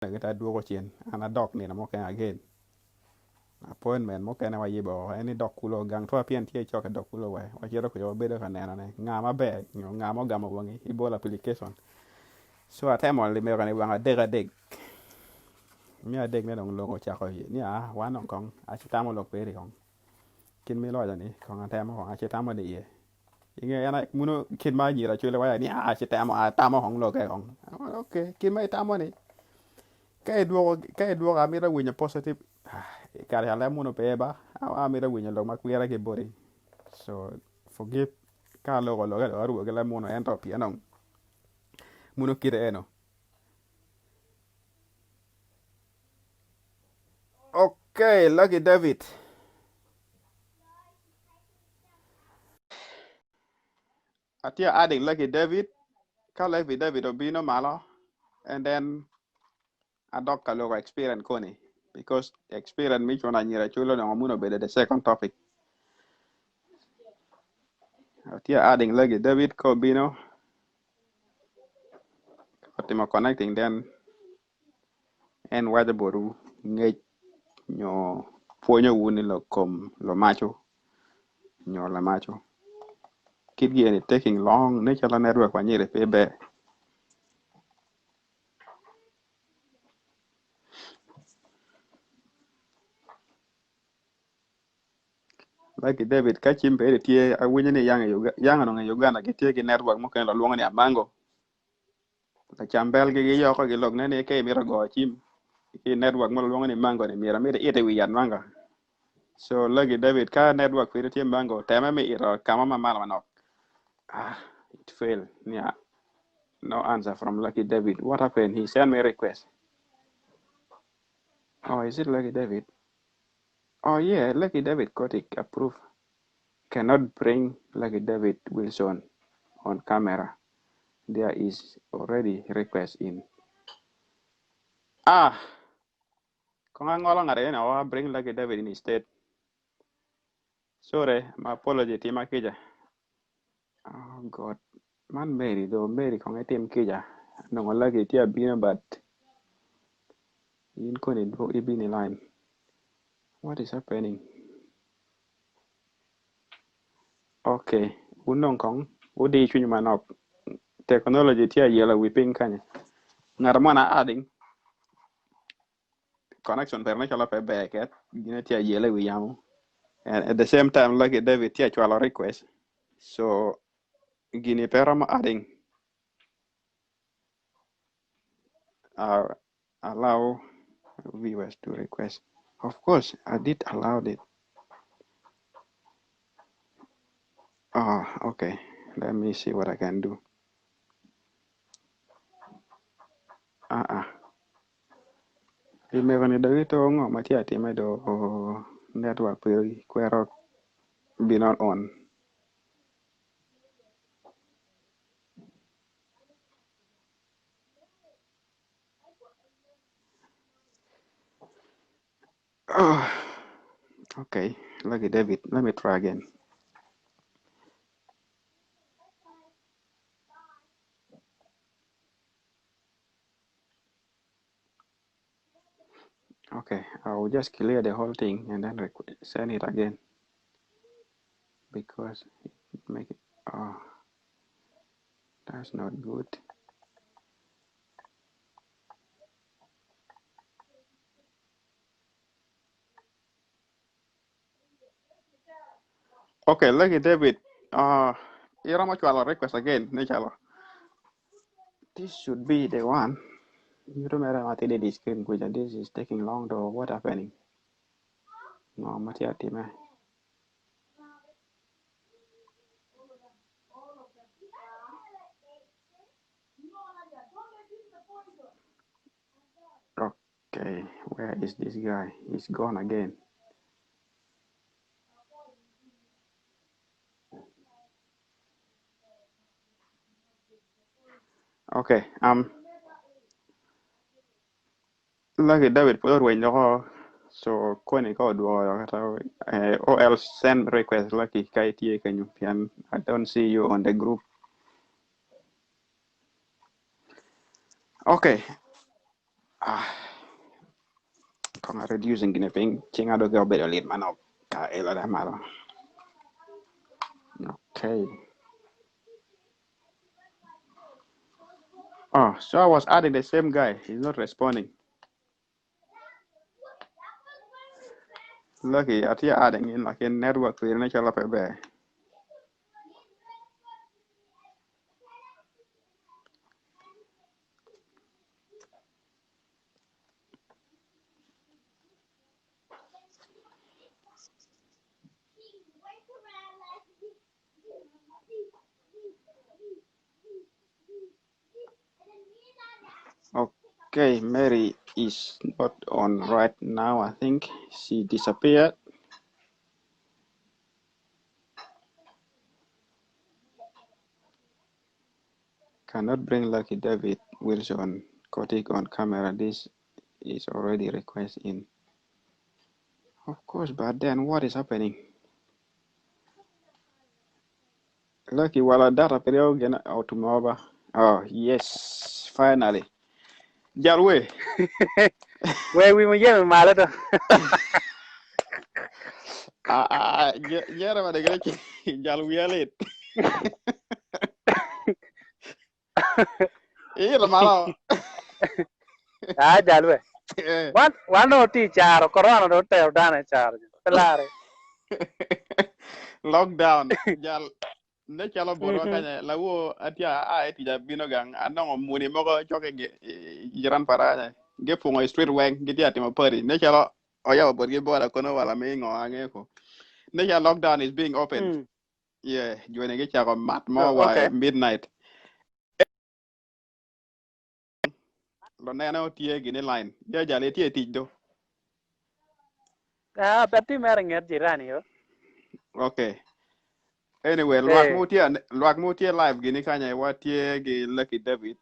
Gite adwogo cen an adok nino mukene again appointment mukene wayubo woko en ni dok kulo gang twaa pien tye cok ki dok kulo wa wacito kwede wabedo ka neno ne nga maber nyo nga ma ogamo wangi ibolo application so atemo limego ni wang adek adek me adek ne dong lok ocako ni aa wan dong kong acitamo lok peri kong kit ma iloco ni kong atemo kong acitamo ni iye. I nge en muno kit ma anyira cwele waco ni aa ci temo atamo kong lokke kong ok kit ma itamo ni ka idwoko ka idwoko amito winyo positive kare ca leb muno pe ba amito winyo lok ma kwira ki boti so forgive ka aloko lokke dong arubo ki leb muno ento pien dong muno kite eno. Ok Lucky David. Atye adding Lucky David ka Lucky David obino malo and then adok ka loko experience koni because experience me cuno anyira culo onongo muno obedo the second topic. Atye adding Lucky David ka obino otimo connecting then En waco botwu ngec nyo pwonyowu ni lok kom lumaco nyo lamaco. Kit gi eni taking long nen calo network wa nyeri pe ber. Lucky David ka cim peri tye awinyo ni yang onongo i Uganda gitye ki network mukene lwongo ni Amango. Lacam belgi giyoko gilok ne ni ka imito goyo cim ki network mo lwongo ni mango ni myero amito ite i wi yat mango. So Lucky David ka network piri tye mango teme me ito kama ma malo manok. Ah, it failed. Yeah. No answer from Lucky David. What happened? He sent me a request. Oh, is it Lucky David? Oh yeah, Lucky David got it approved. Cannot bring Lucky David Wilson on camera. There is already request in. Ah! Kong angolo ngat eni o bring Lucky David in instead. Sorry, my apology tima kica. Oh God. Man Mary do Mary kong itim kica. Nongo Lucky tye abino but in koni ibino i line. What is happening? Ok, wunong kong wudi cwinywu manok. Teknoloji tye ayelo wi piny kany. Ngat mo na adding connection bene calo pe ber ket gine tye ayelo i wi yamo. And at the same time Lucky David tye acwalo request. So gini pe romo adding. Uh, allow viewers to request. Of course, I did allow it. Oh, okay. Let me see what I can do. Uh-uh. Limego ni dong ito ngo ma tye atime do network pe kwero bino on. Oh, okay, Lucky David, let me try again. Okay, I will just clear the whole thing and then send it again because it make it. Oh, that's not good. Okay, Lucky David. Uh, iromo chwalo request again ni chalo. This should be the one. You remember what it is screen kuja. This is taking long though. What happening? No, matye atime. Okay, where is this guy? He's gone again. Okay, um, Lucky David pud orweny loko so koni ka odwogo kata eh, or else send request Lucky ka itye kenyo pien I don't see you on the group. Okay. Ah, kong a reducing gine piny cinga dong obedo lit manok ka elone malo. Okay. Oh, so I was adding the same guy. He's not responding. Lucky, atye adding in like in network kwiri ne calo pe ber. Okay, Mary is not on right now. I think she disappeared. Cannot bring Lucky David Wilson Kotik on camera. This is already request in. Of course, but then what is happening? Lucky, wala data period again out tomorrow. Oh, yes, finally. Jalwe. We wi mo yeme malo to. Ah, ah, jere ma degre jal wialit. Iro malo. Ah jalwe. Wan wan do ti charo corona do tero dano e charo. Pelare. Lockdown jal ne calo botwa kanya lawo atya a e tic abino gang anongo muni mogo cok i jiran para kanya gipungo i street weng gitye atimo party ne calo oyabo botgi boda kono wala mi ngo ange ko ne calo lockdown is being opened yeah joni gicako mat mo Oh, wa okay. midnight loneno tye gini line ya jal itye i tic do Ah, pe ti mere nget jirani yo. Okay. Anyway, lwak Eh. mo tye lwak mo tye live gini kanya wa tye gi Lucky David.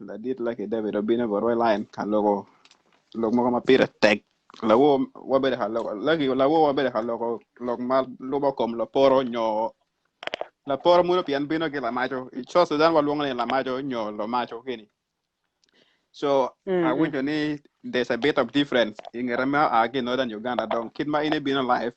Ladit Lucky David obino botwa i line ka loko lok mogo ma pire tek. Lawo wabedo ka loko Lucky lawo wabedo ka loko lok ma lubo kom loporo nyo laporo muno pien bino ki lamaco. I South Sudan walwongo ni lamaco nyo lomaco kini. So awinjo ni there's a bit of difference i ngete ma a ki i Northern Uganda dong kit ma in ibino live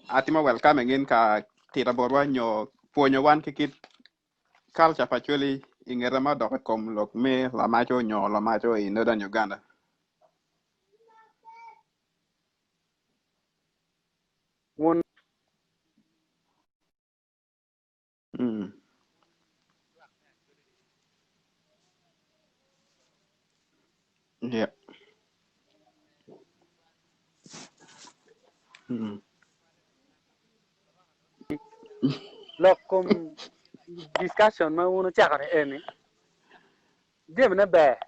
atimo welcoming in ka tito botwa nyo pwonyo wan ki kit culture pa Acholi i ngete ma odok i kom lok me lamaco nyo lomaco i Northern Uganda. Wun Yeah. Mm. Lok kom discussion ma wun wucako ni eni jamine ber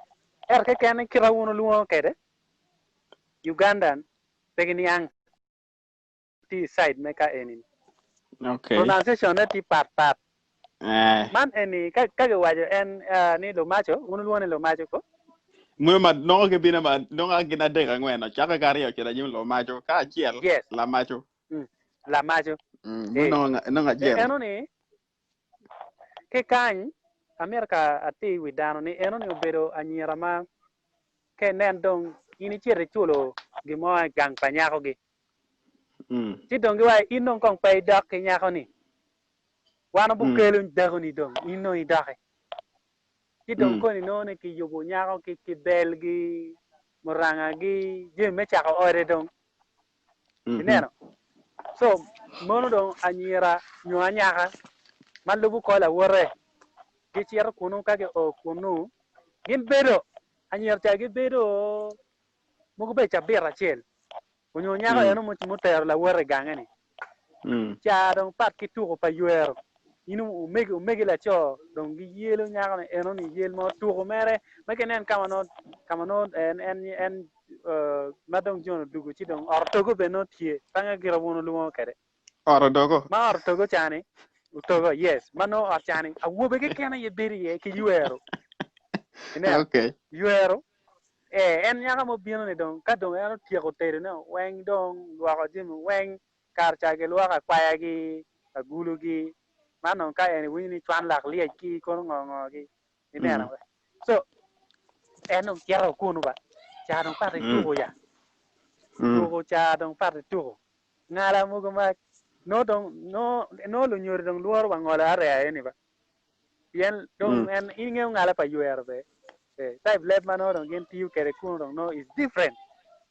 ento keken ni kite wun wulwongo kwede Ugandan pe giniang. tye i side me ka eni ni. Okay. Pronunciation ne tye pat pat. Eh. Man eni ka ka giwaco en uh, ni lumaco, wun wulwongo ni lumaco ko? Meno ma nongo gibino ma nongo gin adek angwen ocake ki aryo ocito anyim lumaco ka acel Yes. lamaco. Lamaco. Mm, meno Eh. nongo nongo acel. Eno ni ki kany amito ka atir wi dano ni eno ni obedo anyira ma ka inen dong in icito iculo gin mo i gang pa nyakogi. Ci dong giwaco in dong kong pe idok ki nyako-ni, wan wubikelo dakoni dong, in dong idoki. Ci dong koni inongo ni kiyubo nyako ki belgi, murangagi, jami me cako ode dong. Ineno? So, mono dong anyira nyo anyaka ma lubo kor lawote gicito kunu ka gio kunu, gin bedo, anyira ca gibedo mogo bedo cabit acel onyo nyako eno mutero lawote i gange ni ca dong pat ki tuko pa ywero in omegi omegi laco dong giyelo nyako ni eno ni yel mo tuko mere ma kinen ka ma nongo ka ma nongo en en en ma dong John odugo ci dong ot otogo bene nongo tye pe angeyo gire wun wulwongo kwede Ot odogo. Ma ot otogo cani otogo yes ma nongo ot cani awobe keken aye bedo iye ki ywero ineno Okay. ywero Ee, en nyako ma obino ni dong ka dong en otyeko tedone weng dong lwoko jami weng kare ca gilwoko akwayagi, agulugi, man dong ka en iwinyo ni cwan lak lyec ki kono ngo ngo gi ineno we. So En dong cito kunu ba. Ca dong pat ituku ya. Tuku ca dong pat ituku. Ngala mogo ma nongo dong nongo lunyodo dong lworo wa ngolo area eni ba. Pien dong en in ingeyo ngala pa ywero be. Type leb ma nongo dong gin tiyo kwede kunu dong nongo is different.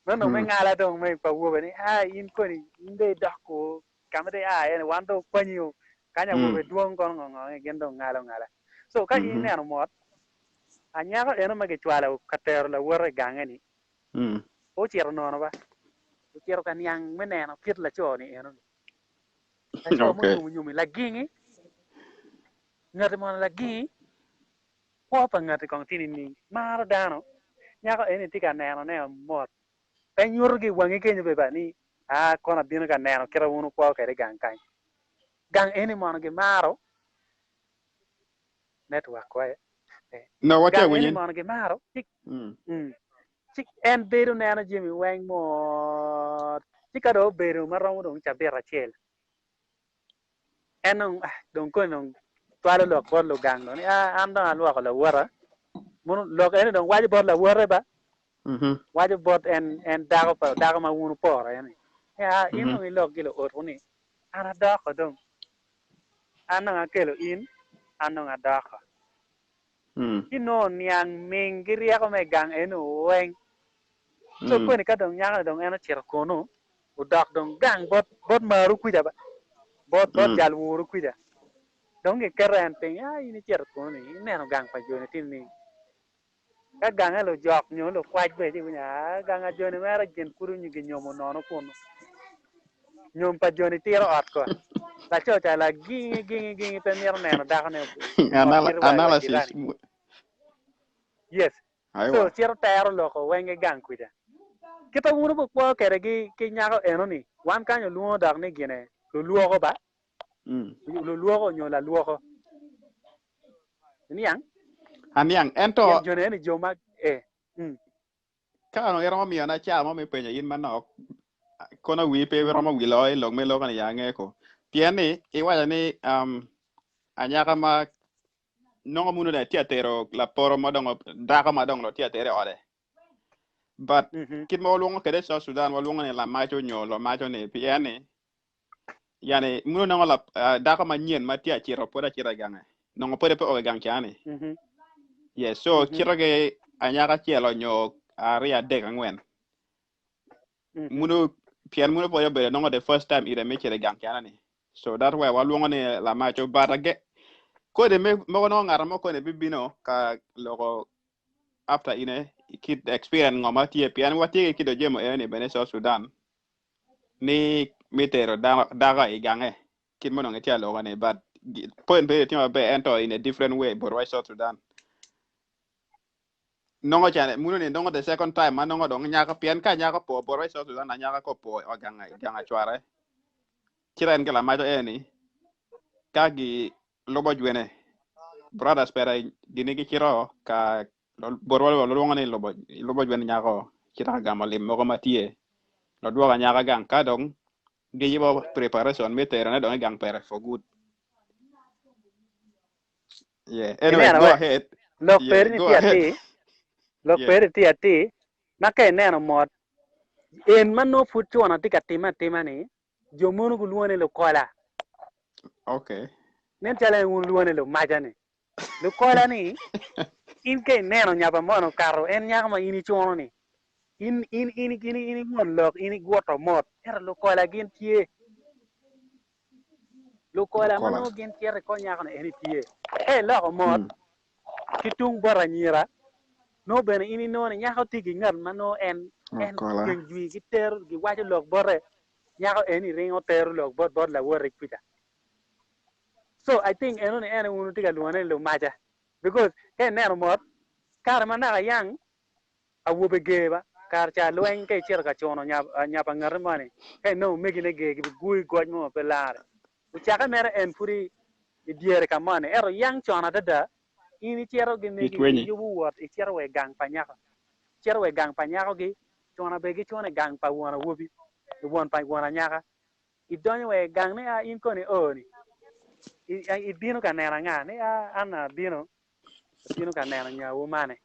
Meno dong me ngala dong me pa awobe ni aa in koni in dong idok ku ka ma dong ia iye ni wan dong okwanyi o kany awobe dwong kono ngo ngo gin dong ngalo ngala. So ka in ineno mot anyako eno ma gicwalo ka tero lawote i gange ni ocito nono ba ocito ka niang me neno kit laco ni eno ni. Laco ma onyomo nyomi lagingi ngati mono lagingi kwo pa ngati kong tye nining maro dano nyako eni tye ka neno ne mot pe nyuto ki wangi kenyo be ba ni aa kono abino ka neno kit ma wun wukwo kwede i gang kany gang eni mono gimaro network wa No, watye gang eni winyin. mono gimaro ci ci en bedo neno jami weng mot ci ka dong obedo ma romo dong cabit acel en dong ah dong koni dong cwalo lok bot lugang dong ni ah an dong alwoko lawota mono lok eni dong waco bot lawote ba waco bot en en dako pa dako ma wun wuporo en ni ni ah in dong ilok gi luotwu ni an adoko dong an dong akelo in an dong adoko ci nongo niang ming ki ryeko me gang eno weng so koni ka dong nyako ni dong en ocito kunu odok dong gang bot bot maru kuca ba bot bot jal wuru kuca dong giketo en piny ah in icito kunu ni ineno gang pa joni tye nining ka gange lujok nyo lukwac bene ci iwinyo ah gang a joni mere gin pud ginyomo nono kunu nyom pa joni tiro ot ko laco ca lagingi gingi gingi pe mito neno dakone ot kite wa wa Analysis. jirani yes so Aiwa. cito tero loko weng i gang kuca kita wun wubikwo kwede ki ki nyako eno ni wan kany olwongo dok ni gine lulwoko ba lulwoko nyo lalwoko iniang Aniang. pien Ento joni eni jo ma eh ka onongo iromo miyona ca mo me penyo in manok kono wii pe romo wilo i lok me loko ni ya ange ko. Pien ni iwaco ni anyaka ma nongo muno dong tye atero laporo ma dong dako ma dong tye atere i ode. But kit ma walwongo kwede i South Sudan walwongo ni lamaco nyo lamaco ni pien ni yani muno nongo la, dako manyen ma tye acito pwod acita i gange nongo pwode pe o i gang cani. Yes, so cito ki anyaka acel nyo aryo adek angwen. Muno pien muno pwod obedo nongo the first time ire me cito i gang cani ni. So that why walwongo ni lamaco but age kodi me mogo nongo ngat mo koni bibino ka loko after ine kit experience ngo ma tye pien watye ki kido jemo ene ni bene South Sudan ni mi tero dako i gange kit ma onongo itye aloko ni but point pe tye maber ento in a different way bot wa i South Sudan nongo cane muno ni nongo the second time ma nongo dong nyako pien ka nyako po bot wa i South Sudan anyaka ko po o gang gang acware cito en ki lamaco eni ka gi lubo jwene brothers pere gini gicito ka bot wa lwongo ni lubo lubo jwene nyako cito ka gamo lim mogo ma tye lodwoko anyaka gang ka dong giyubo preparation me terone dong i gang pere for good. Yeah. Anyway, Ineno go we ahead. lok Yeah, peri ni go tye ahead. atir lok peri tye atir ma ka ineno mot en ma nongo pud cuna tye ka time atima ni jo mono gulwongo ni lukola Okay. nen calo en wun wulwongo ni lumaca ni lukola ni in ka ineno nyapa mono okato en nyako ma in icuno ni in in in in in iwon lok in iguto mot ento lukola gin tye lukola ma Lukola. nongo gin cito i kor nyako ni eni tye ka iloko mot ki tung bot anyira nongo bene in inongo ni nyako tye ki ngat ma nongo en en Lukola. ceng jwi gitero giwaco lok bote nyako eni ringo tero lok bot bot lawote kuca so I think eno ni en wun wutye ka lwongo ni lumaca because ka ineno mot kare ma naka yang awobe ger ba kare ca lweny ka icito ka cuno nyap angati moni ka inongo omegine ger gibiguyi goc mo ma pe lare ocake mere en pud i dyere ka moni ento yang con adada in icito gi megi Gitwenyi. giyubo wot icito wa i gang pa nyako icito wa i gang pa nyakogi cuna bene gicuno i gang pa won awobi won pa won anyaka idonyo wa i gang ni a in koni o ni ibino ka neno anga ni a an abino abino ka neno nyawu mane.